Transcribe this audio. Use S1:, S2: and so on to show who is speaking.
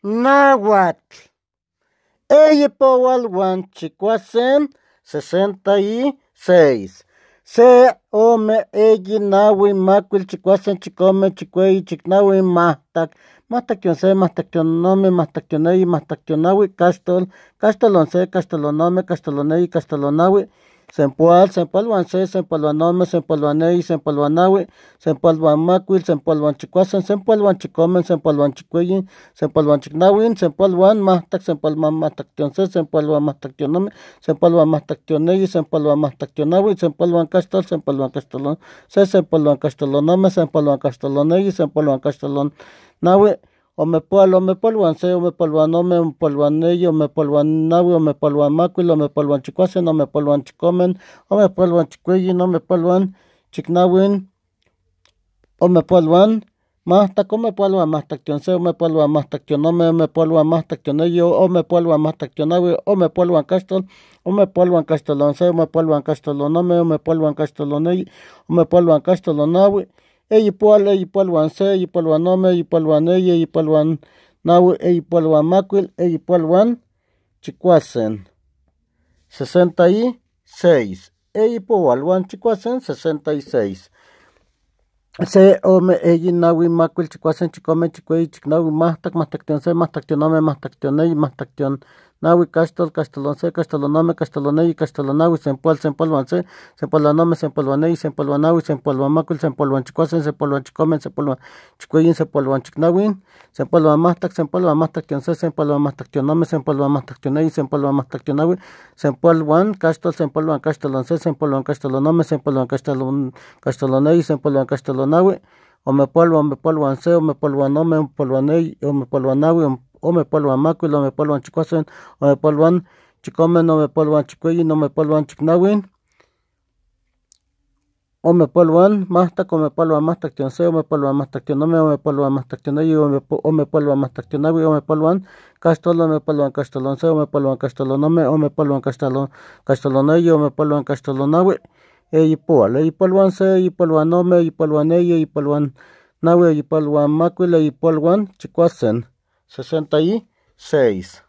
S1: Nahuatl. Eyi pohual uan chicuasen, 66. Se, ome, eyi, nahui, macuil, chicuasen, chicome, chicueyi, chicnahui, mahtac, mahtac se, mahtac ome, mahtac eyi, mahtac nahui, caxtol, caxtol se, caxtol ome, caxtol eyi, caxtol nahui, sempoal, sempoal huan se, sempoal huan ome, sempoal huan eyi, sempoal huan nahui, sempoal huan macuil, sempoal huan chicuasen, sempoal huan chicome, sempoal huan chicueyi, sempoal huan chicnahui, sempoal huan mahtac, sempoal huan mahtac se, sempoal huan mahtac ome, sempoal huan mahtac eyi, sempoal huan mahtac nahui, sempoal huan caxtol, sempoal huan caxtol se, sempoal huan caxtol ome, sempoal huan caxtol eyi, sempoal huan caxtol nahui, omepoal, omepoal huan se, omepoal huan ome, omepoal huan eyi, omepoal huan nahui, omepoal huan macuil, omepoal huan chicuasen, omepoal huan chicomen, omepoal huan chicueyi, omepoal huan chicnahui, omepoal huan mahtac, omepoal huan mahtac se, omepoal huan mahtac ome, omepoal huan mahtac eyi, omepoal huan mahtac nahui, omepoal huan caxtol, omepoal huan caxtol se, omepoal huan caxtol ome, omepoal huan caxtol eyi, omepoal huan caxtol nahui, eyi poal, eyi poal huan se, eyi poal huan ome, eyi poal huan eyi, eyi poal huan nahui, eyi poal huan macuil, eyi poal huan chicuasen. 66. Eyi poal huan chicuasen, 66. Se, ome, eyi, nahui, macuil, chicuasen, chicome, chicueyi, chicnahui, mahtac, mahtac se, mahtac ome, mahtac eyi, mahtac nahui, caxtol, caxtol se, caxtol ome, caxtol eyi, caxtol nahui, sempoal, sempoal huan se, sempoal huan ome, sempoal huan eyi, sempoal huan nahui, sempoal huan macuil, sempoal huan chicuasen, sempoal huan chicome, sempoal huan chicueyi, sempoal huan chicnahui, sempoal huan mahtac, sempoal huan mahtac se, sempoal huan mahtac ome, sempoal huan mahtac eyi, sempoal huan mahtac nahui, sempoal huan caxtol, sempoal huan caxtol se, sempoal huan caxtol ome, sempoal huan caxtol eyi, sempoal huan caxtol nahui, omepoal, omepoal huan se, omepoal huan ome, omepoal huan eyi, omepoal huan nahui, omepoal huan macuil, omepoal huan chicuasen, omepoal huan chicome, omepoal huan chicueyi, omepoal huan chicnahui, omepoal huan mahtac, omepoal huan mahtac se, omepoal huan mahtac ome, omepoal huan mahtac eyi, omepoal huan mahtac nahui, omepoal huan caxtol, omepoal huan caxtol se, omepoal huan caxtol ome, omepoal huan caxtol eyi, omepoal huan caxtol nahui, eyi poal, eyi poal huan se, eyi poal huan ome, eyi poal huan eyi, eyi poal huan nahui, eyi poal huan macuil, eyi poal huan chicuasen. 66.